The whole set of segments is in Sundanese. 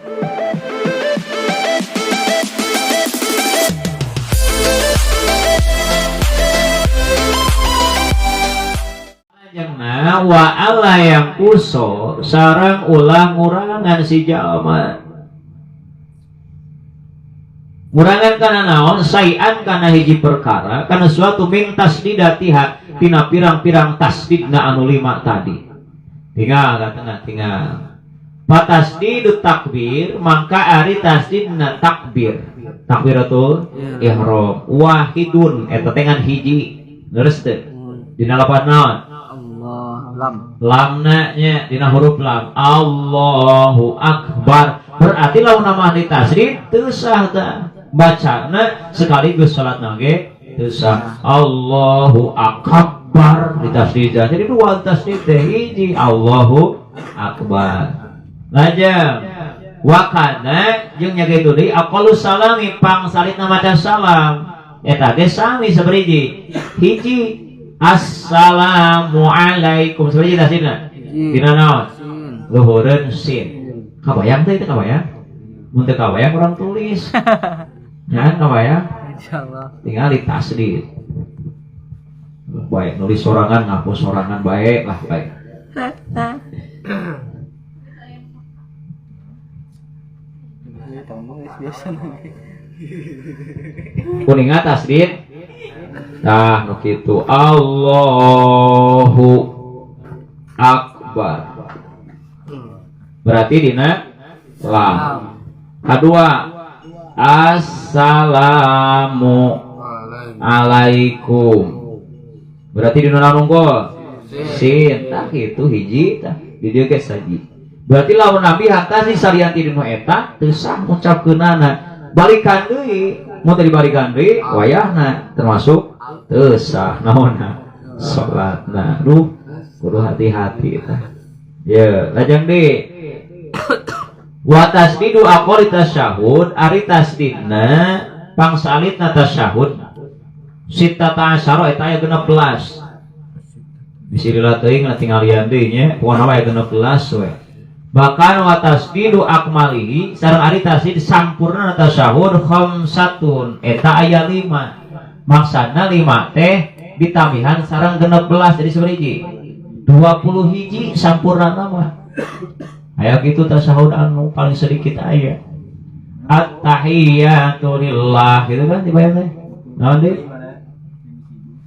Lajengna wa alla yanquso sareng ulah ngurangan si jalma. Ngurangan kana naon? Saian kana hiji perkara, kana suatu min tasdidatiha tina pirang-pirang tasdidna anu lima tadi. Tinggal katana tinggal. Fatasdidu takbir mangka ari tasdidna takbir. Takbiratul ihram wahidun eta teh ngan hiji. Leres teu? Dina lapan naon? Allah lam. Lamna nya dina huruf lam. Allahu akbar. Berarti lamun nama ditasdid teu sah tah. Bacana sekaligus salatna ge teu sah. Allahu akbar ditasdid. Jadi dua tasdid teh hiji Allahu akbar. Lajeng wakana jeung nya kitu deui aqallu salami pangsalitna maca salam. Eta ge sami sabariji. Hiji assalamualaikum sabariji tasdidna. Dina naon? Luhureun sin. Kabayang teh itu kabayang? Mun teu kabayang urang tulis. Nyahan kabayang? Insyaallah. Tinggal ditasdid. Baik nulis sorangan ngapus sorangan baik lah baik. Kuninga tasdid. Tah nu kitu Allahu akbar. Berarti dina lam. Kedua assalamu alaikum. Berarti dina naon unggul? Sin. Tah kitu hiji tah di dieu ge saji. Berarti lamun Nabi hatta si salian ti dina eta teu sah ngucapkeunana. Balikan deui, mun teu dibalikan deui wayahna termasuk teu sah naonna salatna. Duh, kudu hati-hati tah. Ye, lajeng deui. Wa tasdidu aqali tasyahud, ari tasdidna pangsalitna tasyahud sittata asyara eta aya 16. Bisi lila teuing na tinggalian deui nya, pokona mah aya 16 we. Bahkan wa tasdidu akmalihi sareng ari tasdid sampurna tasyahud khamsatun eta aya 5. Maksana 5 teh ditambihan sareng 16 jadi sabariji. 20 hiji sampurna mah. Aya kitu tasyahud anu paling sedikit aya. At-tahiyatu lillah gitu kan dibayar teh. Naon deui?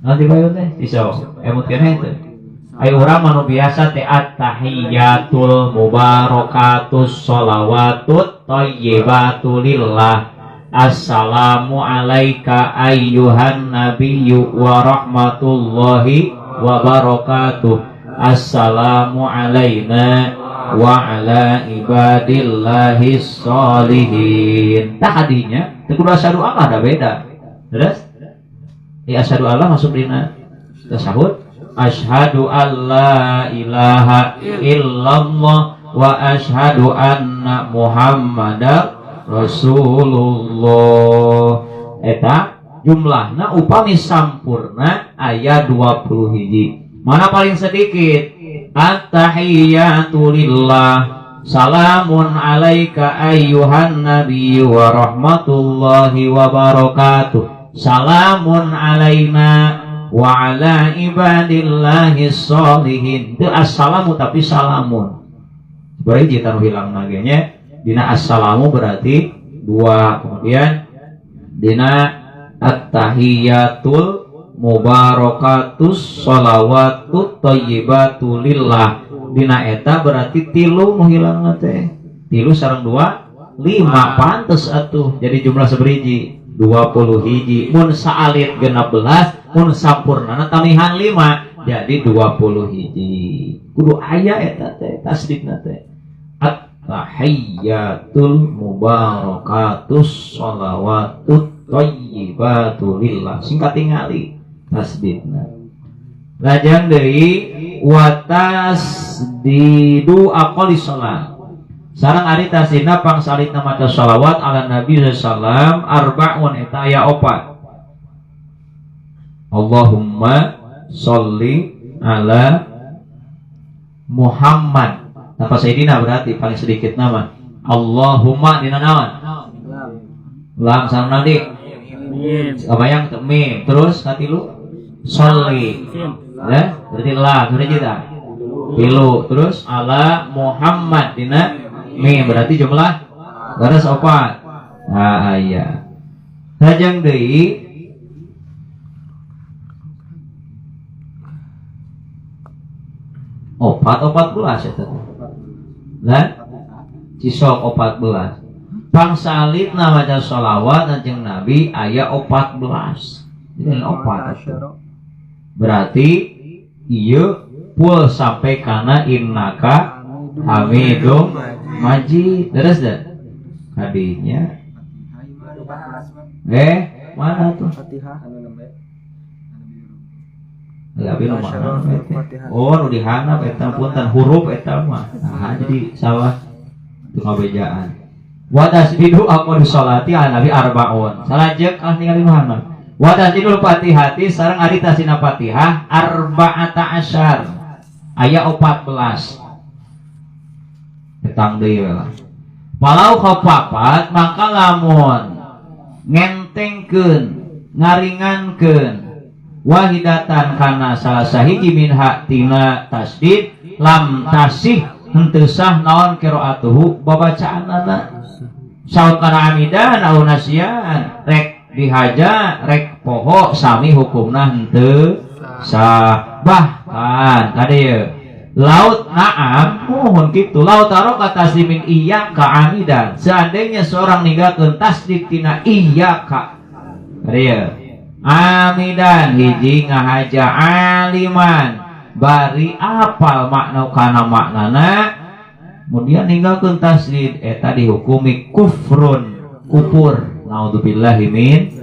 Naon dibayar teh? Iso emut keneh teh. Ayo urang mah nu biasa teh at-tahiyatul mubarakatus sholawatut thayyibatu lillah. Assalamu alayka ayyuhan nabiyyu wa rahmatullahi wa barakatuh. Assalamu alayna wa ala ibadillahis sholihin. Tah hadinya teu kudu asyhadu Allah da beda. Terus? Ya asyhadu Allah masuk dina tasyahud. Asyhadu alla ilaha illallah wa asyhadu anna Muhammadar Rasulullah. Eta jumlahna upami sampurna aya 20 hiji. Mana paling sedikit? At-tahiyyatu lillah. Salamun alaika ayyuhan nabiyyu wa rahmatullahi wa barakatuh. Salamun alaina wa ala ibadillahis sholihin. Teu assalamu tapi salamun. Berarti jika nu hilang ge nya. Dina assalamu berarti 2. Kemudian dina at-tahiyatul mubarakatus sholawatut thayyibatu lillah. Dina eta berarti 3 nu hilangna teh. 3 sareng 2 5 pantes atuh. Jadi jumlah seberiji 20 hiji. Mun saalit 16, mun sampurnana tamihan 5 jadi 20 hiji. Kudu aya eta teh tasdidna teh. At-tahiyyatul mubarakatus sholawatut thayyibatu lillah. Singkat tingali tasdidna. Lajeng deui wa tasdidu aqali shalah. Sareng ari tasdidna pangsalitna maca shalawat ala Nabi sallallahu alaihi wasallam arbaun eta aya 4. Allahumma sholli ala Muhammad. Tanpa Sayyidina berarti paling sedikit nama. Allahumma dina naon? Lam sareng naon? Kabayang teu mim. Terus katilu sholli. Ya, berarti lam berarti tah. Tilu terus ala Muhammad dina mim berarti jumlah garis opat. Nah, iya. Lajeng deui opat 14 eta teh. Lah cisok 14. Pangsalitna maca sholawat kanjeng Nabi aya 14. Jadi opat. Berarti ieu full sampai kana innaka hamidum majid. Terus dah. Kadinya mana tuh? Tapi nu mana oh nu dihanap eta punten huruf eta mah. Nah, jadi salah itu ngabejaan. Wa tasbihu aqwal sholati ala nabi arbaun. Salajeng ah ningali nu hanap. Wa tasbihul fatihati sareng ari tasina Fatihah arba'ata asyar. Aya 14. Petang deui we lah. Walau khaffafat maka lamun ngentengkeun ngaringankeun wahidatan kana salah sahiji minha tina tasdid lam tasih henteu sah naon qiraatuhu babacaanana saur kana amidan au nasian rek dihaja rek poho sami hukumna henteu sah. Bahkan tadi ye laut naam mohon kitu laut taroka taslimin iyyaka amidan seandainya seorang ninggalkeun tasdid tina iyyaka tadi ye amidan hiji ngahaja aliman bari apal makna kana maknana kemudian ninggalkeun tasdid eta dihukumi kufrun kupur naudzubillahi min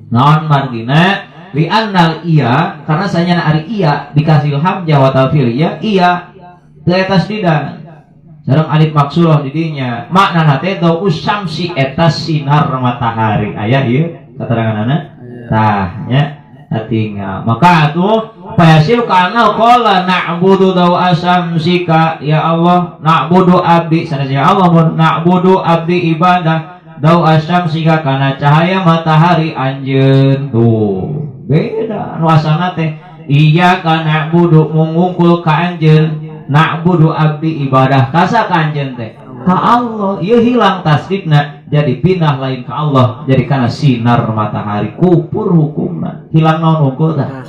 naon margina li annal iya karena sanyana ari iya dikasih hamzah wa tafil iya iya teu tasdidan sareng alif maksurah di dinya maknana teh dau usamsi eta sinar matahari aya ieu kateranganana tah nya tinggal maka atuh fayasil kana qala na'budu daw asamsika ya Allah na'budu abdi sanes ya Allah mun na'budu abdi ibadah daw asamsika kana cahaya matahari anjeun tuh beda nu asalna teh iyyaka na'budu mungungkul ka anjeun na'budu abdi ibadah kasa ka anjeun teh ka Allah ieu hilang tasdidna jadi pindah lain ke Allah jadi karena sinar matahari kupur hukumna hilang naon hukum tah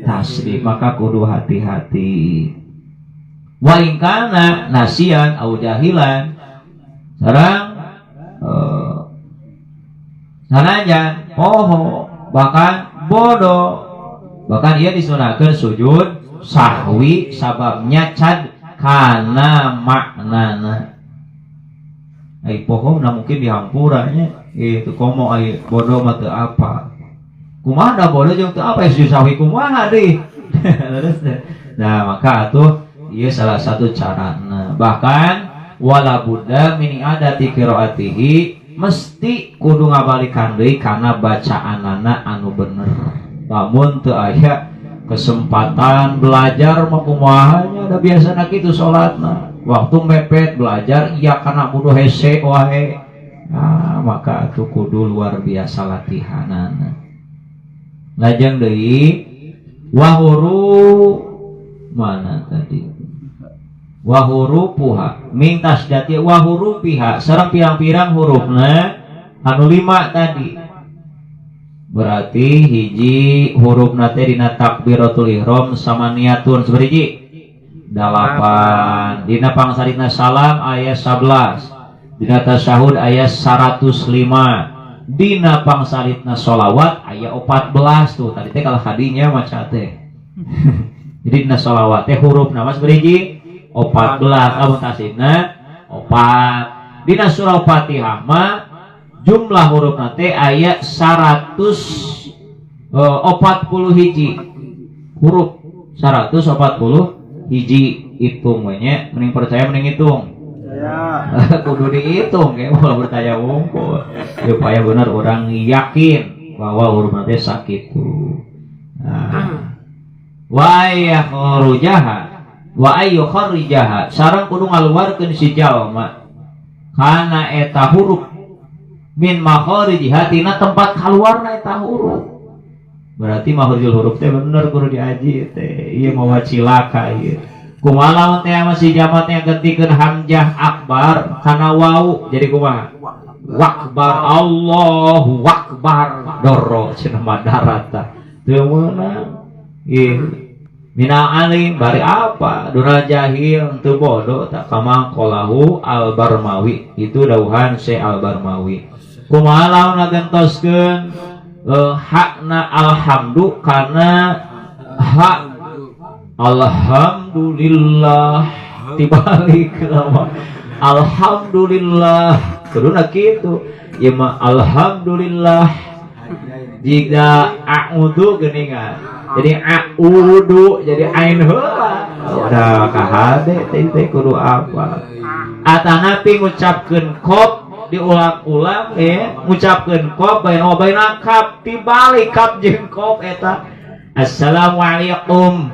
tasdid maka kudu hati-hati wa in kana nasian au jahilan sareng sanajan poho bahkan bodoh bahkan ia disunahkeun sujud sahwi sababnya cad kana maknana ai poho na mungkin dihampuranya itu komo ai bodoh mah teu apa kumaha da bodoh jeung teu apa sujud sahwi kumaha deui. Nah maka atuh ieu salah satu carana bahkan wala budda min adati qiraatihi mesti kudu ngabalikan deui kana bacaanana anu bener lamun teu aya kesempatan belajar mah kumaha nya da biasana kitu salatna waktu mepet belajar iya kana buduh hese wae nah, maka atuh kudu luar biasa latihanana lajeng deui wahuru mana tadi wahurupuha mintas jati wahurupiha sareng pirang-pirang hurufna anu 5 tadi berarti hiji hurufna teh dina takbiratul ihram samaniatun sabaraha 8 dina pangsaritna salam aya 11 dina tasyahud aya 105 dina pangsaritna sholawat aya 14 tuh tadi teh kalau hadinya maca teh. Jadi dina sholawat teh hurufna mah sabaraha 14 lamun tasdidna 4 dina surah Fatihah mah jumlah hurufna teh aya 140 hiji huruf 140 hiji hitung we nya mending percaya mending hitung ya. Kudu dihitung kayak mau percaya wungkul supaya benar orang yakin bahwa huruf teh sakitu. Nah, wa ayyukhrijaha wa ayyukhrijaha sareng kudu ngaluarkeun si jalma Kana eta huruf min makharijiha tina tempat kaluarna eta huruf. Berarti makharijul huruf teh bener kudu diaji teh. Ieu mawa cilaka ieu. Kumaha lamun teh masih jamat teh gantikeun hamzah akbar kana wau jadi kumaha? Wakbar, Allahu akbar, doro cenah madarat tah. Teu meunang. Ieu minal alim bari apa? Dunal jahil teu bodoh tak kama qalahu Al-Barmawi. Itu dawuhan Syekh Al-Barmawi. Kumaha lamun ngagentoskeun hakna alhamdu kana hak alhamdulillah dibalik lama alhamdulillah kuduna kitu ieu mah alhamdulillah jika a'udzu geuningan jadi a'udu jadi ain heula udah kahade teh teh kudu apa atanapi ngucapkeun qaf diulang-ulang ngucapkeun qaf bain wa baina kaf dibalik kaf jeung qaf eta assalamualaikum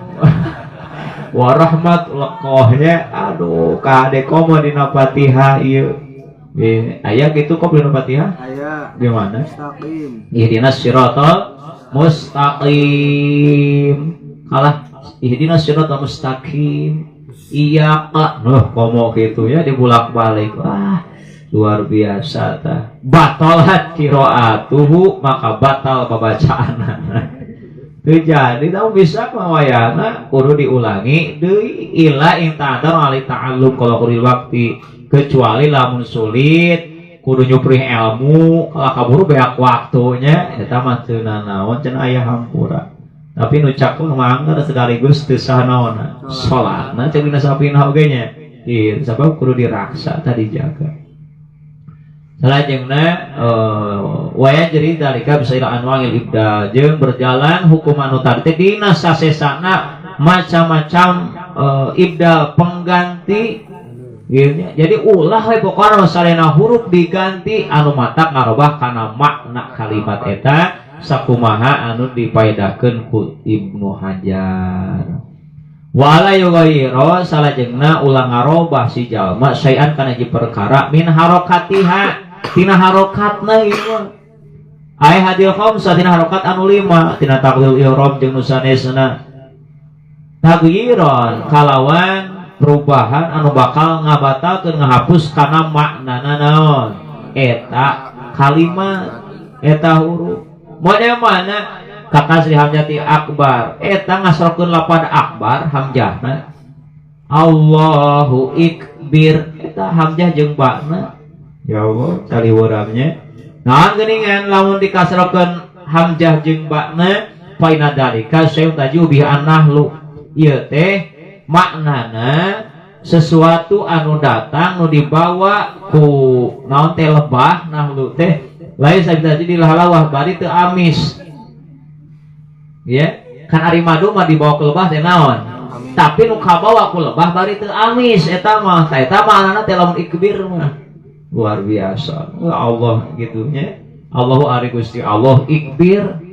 warahmatullahi. Aduh, kade komo dina Fatihah ieu. Aya gitu kok dina Fatihah? Aya. Di mana? Mustaqim. Ihdinas siratal mustaqim. Kalah ihdinas siratal mustaqim. Iya kak, noh komo gitu ya dibulak-balik. Wah, luar biasa tah. Batalat qiraatuhu, maka batal babacaanana. Teu jadi tahu bisa mawayana kudu diulangi deui illa in ta'adzara ali ta'allum kalau kudu waktu, kecuali lamun sulit kudu nyuprih ilmu kalau kaburu beak waktunya eta mah teu nanaon cenah aya hampura. Tapi nu cakep mah angger sekaligus teu sah naonna salatna cenah dina sapina oge nya kieu sabab kudu diraksa tadi jaga. Salajengna waya jadi dalika bisa ila anwangil ibdal jeung berjalan hukum anu tadi teh dina sasesana macam-macam ibdal pengganti gitu nya. Jadi ulah we pokona salena huruf diganti anu matak ngarobah kana makna kalimat eta sakumaha anu dipaedakeun ku Ibnu Hajar. Wala yughayyiru salajengna ulah ngarobah si jalma syai'an kana hiji perkara min harokatiha tina harokatna ieu ay hadil khamsa tina harokat anu lima tina taqlil i'rab jeung nu sanesna taghyiran kalawan perubahan anu bakal ngabatalkeun ngahapus kana maknana naon eta kalimat eta huruf. Model mana kakasri hamzati akbar eta ngasrokeun lapad akbar hamzahna Allahu ikbir eta hamzah jeung ba'na. Ya Allah caliweuramnya naon geuningan lamun dikasrokeun hamzah jeung ba'na fa inna dalika syai'un taju bihi annahlu ieu teh maknana sesuatu anu datang nu dibawa ku naon teh lebah nahlu teh lain sabita di halawah bari teu amis ya kan ari madu mah dibawa ke lebah teh naon tapi nu kabawa ku lebah bari teu amis eta mah tah eta maknana teh lamun ikbir mah luar biasa ya Allah gitu nya Allahu ari Gusti Allah ikbir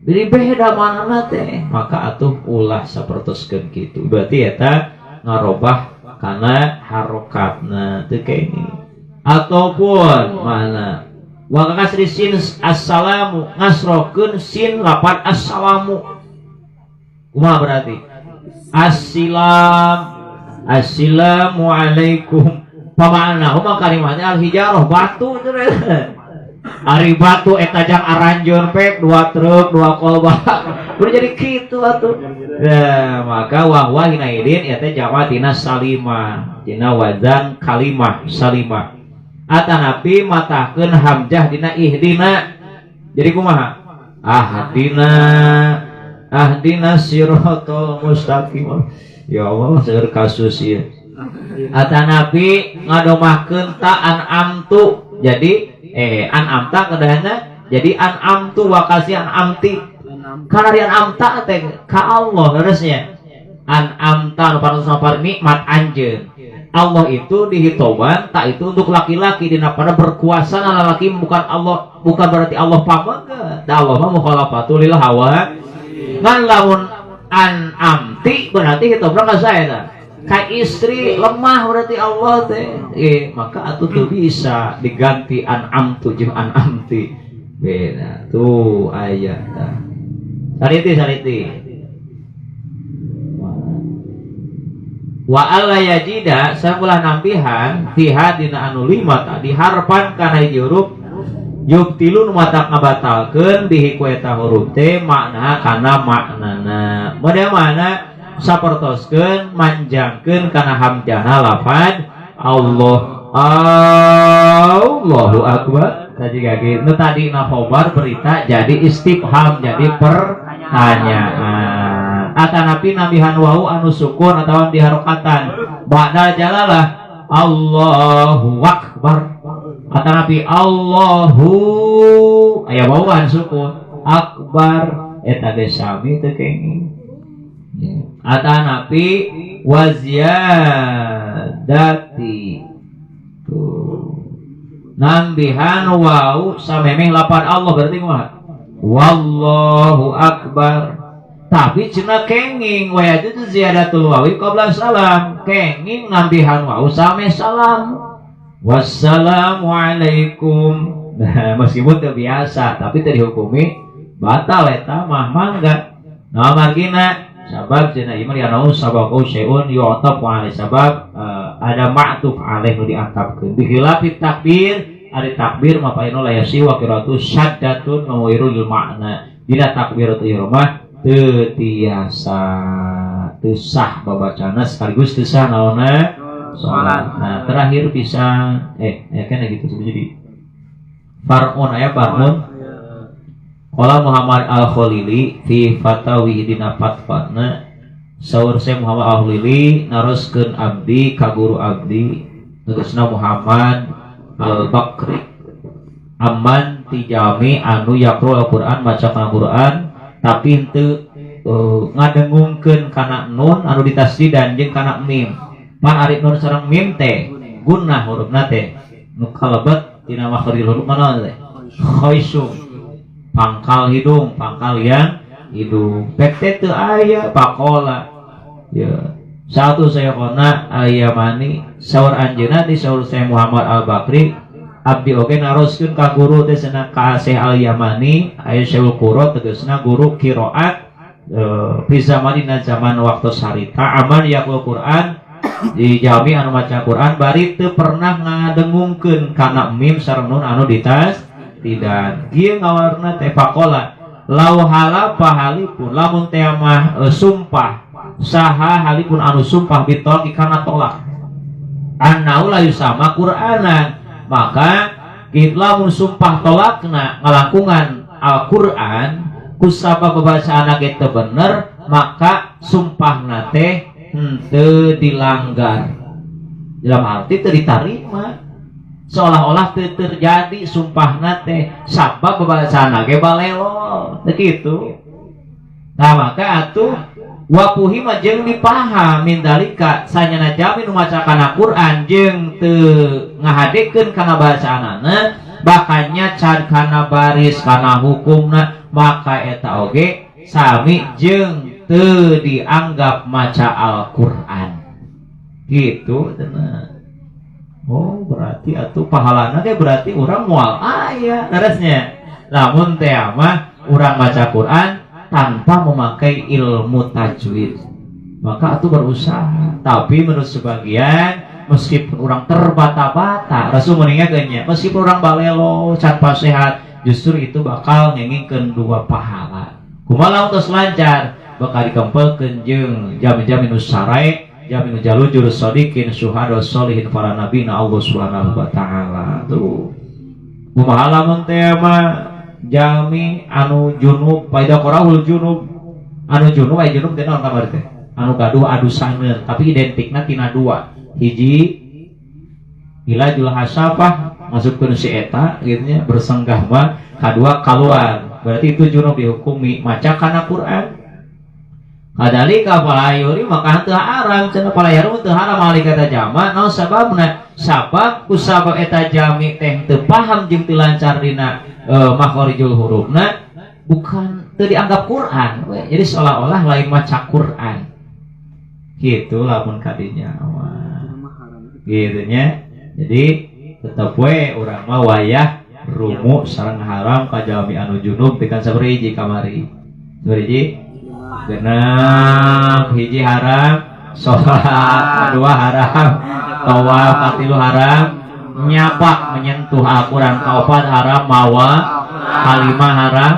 jadi beda maknana teh maka atuh ulah sapertoskeun kitu berarti eta ngarobah kana harokatna teu ini ataupun mana wa kasri sin assalamu ngasrokeun sin lapan assalamu kumaha berarti assilam assalamualaikum pamana huma kalimatnya al hijarah batu ari batu eta jang aranjeun pek dua truk dua kolbak udah jadi kitu atuh. Ya, maka wahwa hina idin eta teh jama tina salimah tina wazan kalimah salimah atanapi matahkeun hamzah dina ihdina jadi kumaha ahdina ahdina siratal mustaqim. Ya Allah seueur kasus ieu atanapi ngadomahkeun ta an'amtu jadi an'amta kedahna jadi an'amtu wa kasih an'amti karena di an'amta teh ka Allah harusnya an'amta nu parantos nikmat anjeun Allah itu dihitoban tak itu untuk laki-laki dina pada berkuasa laki bukan Allah bukan berarti Allah pameget da Allah mah mukhalafatul lil hawa ngan lamun an'amti berarti hitobna ka saya. Ka istri lemah berarti Allah teh. Maka atuh teu bisa diganti an'amtu jeung an'amti. Beda tuh aya tah. Sariti sariti. Wa alla yajida sakulah nampihan fiha dina anu lima tadi harpan kana hiji huruf yubtilun mata ngabatalkeun bihi ku eta huruf teh makna kana maknana. Model mana sapertoskeun manjangkeun kana hamzahna lafad Allah, Allahu akbar. Tadi kaki nu tadi na khobar berita jadi istifham, jadi pertanyaan. Atanapi nambihan wau anu sukun atawa diharokatan ba'da jalalah Allahu akbar. Atanapi Allahu aya wau anu sukun akbar eta ge sami teu kenging. Atanapi waziadati tuh nambihan wau samemeh lapan Allah berarti kumaha? Wallahu akbar. Tapi cenah kenging wajib ziyadatul wawi qabla salam, kenging nambihan wau sameh salam. Wassalamualaikum. Nah, meskipun teu biasa tapi teu dihukumi batal eta mah mangga. Nah margina sabab cenah ieu mah lianau sabaqu syai'un yu'tafu alaihi sabab ada ma'tuf alaih nu diantapkeun. Bi khilafi takbir, ari takbir mah paino la yasi wa qiratu syaddatun mawirul makna. Dina takbiratul ihram mah teu tiasa teu sah babacana sekaligus teu sah naonna salat. Nah, terakhir pisan ya kan gitu jadi far'un aya far'un. Qala Muhammad Al-Khalili fi fatawi dina fatwana saur Syekh Muhammad Al-Khalili naroskeun abdi ka guru abdi tegasna Muhammad Al-Bakri amman tijami anu yaqra Al-Qur'an maca kana Qur'an tapi henteu ngadengungkeun kana nun anu ditasdidan jeung kana mim. Pan ari nun sareng mim teh gunnah hurufna teh nu kalebet tina makhrajul huruf mana teh? Khaisum, pangkal hidung, pangkal yang hidung. Pek teu aya pakola. Ya. Satu saya kona ayamani saur anjeunna di saur saya Muhammad Al-Bakri abdi oge naroskeun ka guru teh cenah ka Syekh Al-Yamani aya Syekhul Qura tegasna guru qiraat fi zamanina zaman waktu sarita aman yaqul Quran di jami anu maca Quran bari teu pernah ngadengungkeun kana mim sareng nun anu ditas tidak. Kieu ngawarna teh pakola lau halafa halipun lamun teh mah sumpah saha halipun anu sumpah bitolki kana tolak annau la yusama Qur'anan maka lamun sumpah tolakna ngalangkungan Al-Qur'an kusabab babacaanna ge teu bener maka sumpahna teh henteu dilanggar dalam arti teu ditarima seolah-olah teu terjadi sumpahna teh sabab babacaanna ge balelo teu kitu. Nah maka atuh wapuhima jeung dipaham min dalika sanyana jami nu maca kana Quran jeung teu ngahadekeun kana bacaanana bahkan nyacan kana baris kana hukumna maka eta oge sami jeung teu dianggap maca Al-Qur'an gitu cenah. Oh berarti atuh pahalana teh berarti urang moal aya leresnya lamun teh mah urang maca Quran tanpa memakai ilmu tajwid maka itu berusaha. Tapi menurut sebagian meskipun orang terbata-bata Rasul meninggalkannya meskipun orang balelo tanpa sehat justru itu bakal ngengingkeun dua pahala kumaha tos lancar bakal dikempelkeun jeung jami-jami nu sarai jami nu jalujur sadiqin syuhada solihin para nabi na Allah Subhanahu wa taala. Tuh kumaha lamun teh mah jami anu junub paida qarahul junub anu junub aya junub teh naon kamari teh anu gaduh adusaneun tapi identikna tina dua hiji ilajul hasafah masukkeun si eta gitu nya bersenggah mah kadua kaluar berarti itu junub dihukumi maca kana Quran. Kadalika fala yuri maka henteu haram cenah fala yarum teu haram alika eta jama naon sababna sabab kusabab eta jami teh teu paham jeung teu lancar dina makharijul hurufna bukan teu dianggap Quran we. Jadi seolah-olah lain maca Quran. Gitu lamun kadinya mah. Gitu nya. Jadi tetep we urang mah wayah rumu sareng haram ka jalmi anu junub tekan sabaraha hiji kamari? Sabaraha hiji? 6. Hiji haram salat, kedua haram tawaf, katilu haram nyapak menyentuh Al-Quran, kaopat haram mawa, kalima haram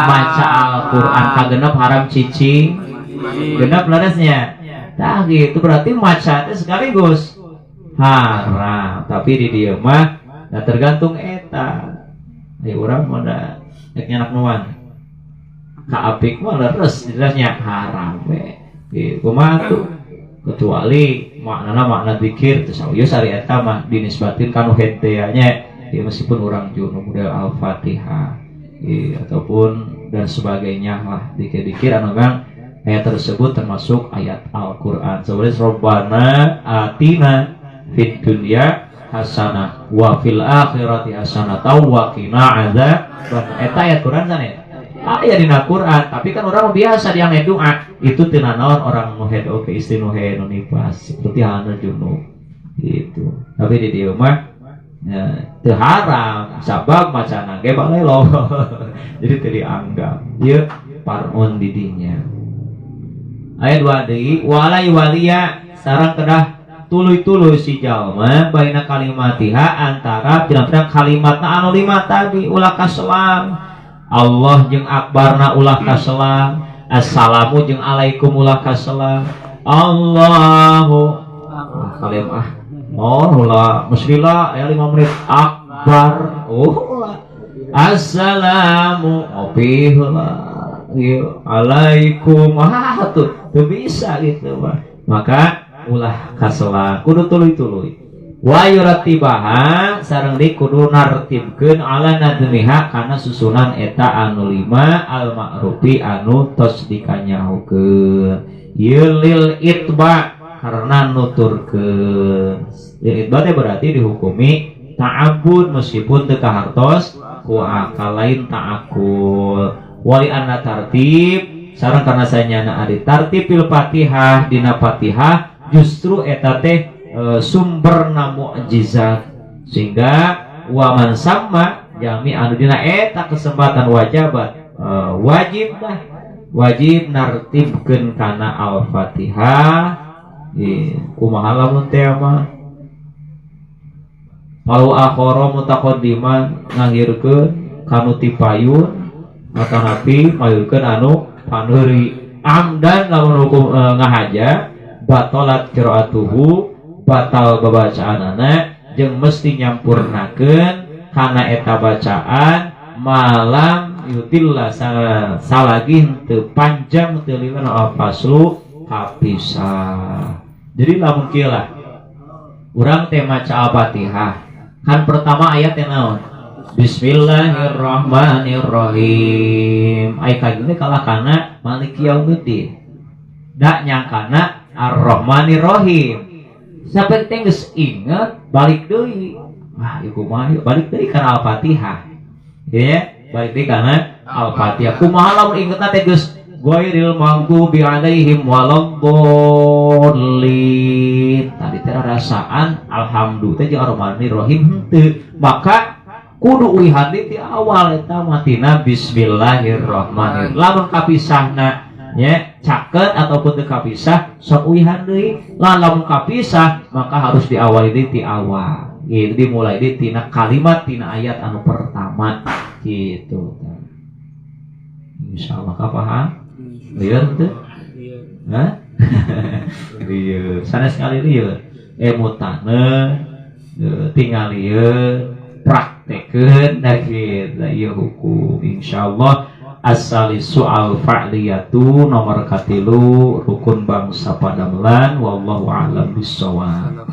maca Al-Quran, kagenep haram cicing. Genep leresnya. Tah gitu, berarti maca teh sekaligus haram. Tapi di dieu mah nah tergantung eta. Ayo urang mah da rek nyanak nuan. Ka apik mah leres jelasnya haram we. Gitu kumaha tuh? Kecuali maknana makna zikir terus ieu sari eta mah dinisbatin kanu henteu nya. Ya, meskipun orang junub model Al-Fatihah ya, ataupun dan sebagainya lah, dikir-dikir anu memang ayat tersebut termasuk ayat Al-Qur'an. Sebenarnya Robbana atina fid dunya hasanah wa fil akhirati hasanah wa qina adzaban. Eta ayat Quran sana ya? Aya dina Quran, tapi kan orang biasa dia doa itu teu nanaon orang nu haid oke istri nu haid nu nifas seperti halna junub gitu. Tapi di dieu mah ya, teu haram sabab macana ge balelo. Jadi teu dianggap. Ieu parun di dinya. Ayat 2 deui, wala yuwaliya sareng kedah tuluy-tuluy si jalma baina kalimatiha antara pirang-pirang kalimatna anu lima tadi, ulah kaselang Allah jeung akbarna, ulah kaselang assalamu jeung alaikum, ulah kaselang Allahu ah, kalian ah oh ulah bismillah aya 5 menit akbar oh ulah assalamu ngopi heula ieu alaikum ah tuh teu bisa gitu mah. Maka ulah kaselang, kudu tuluy-tuluy wa yurattibaha sareng di kudu nartibkeun ala nadmiha kana susunan eta anu lima al ma'rufi anu tos dikanyahokeun. Ieu lil itba karena nuturkeun. Lil itba teh berarti dihukumi ta'abbud meskipun teu kahartos ku akal, lain ta'akul. Wali anna tartib sareng karena sanyana ari tartib fil Fatihah dina Fatihah justru eta teh sumberna mukjizat, sehingga waman sama jami anu dina eta kesempatan wajabat wajib lah, wajib nartibkeun kana Al-Fatihah. Kumaha lamun teh mah Walau akhara mutaqaddiman ngahirkeun kanu tipayun atanapi mayurkeun anu paneuri amdan lamun hukum ngahaja batalat qiraatuhu batal babacaanana jeung mesti nyampurnakeun kana eta bacaan malam yutilla salagi teu panjang teu lila al faslu kapisah. Jadi lamun kieu lah urang teh maca Al-Fatihah kan pertama ayat teh naon? Bismillahirrahmanirrahim. Ai kajeun teh kalah kana Maliki Yaumiddin da nyangkana Ar-Rahmanirrahim sampai teh geus inget balik deui wah ieu kumaha ieu balik deui kana Al-Fatihah ya, balik deui kana Al-Fatihah. Kumaha lamun ingetna teh geus ghairil maghdubi alaihim waladdallin tadi teh rasaan alhamdulillah teh jeung Ar-Rahmanirrahim henteu, maka kudu uihan di awal eta mah tina bismillahirrahmanirrahim. Lamun kapisahna nya caket ataupun teu kapisah sok uihan deui lah. Lamun kapisah maka harus diawali di ti awal gitu, dimulai di tina kalimat tina ayat anu pertama gitu. Insyaallah kapaham. Lieur teu? Hah? Lieur sanes kali lieur emutane tinggal lieur praktekeun da kitu ieu hukum insyaallah. As-salisu al fa'liyatu nomor katilu rukun bangsa padamelan. Wallahu a'lam bissawab.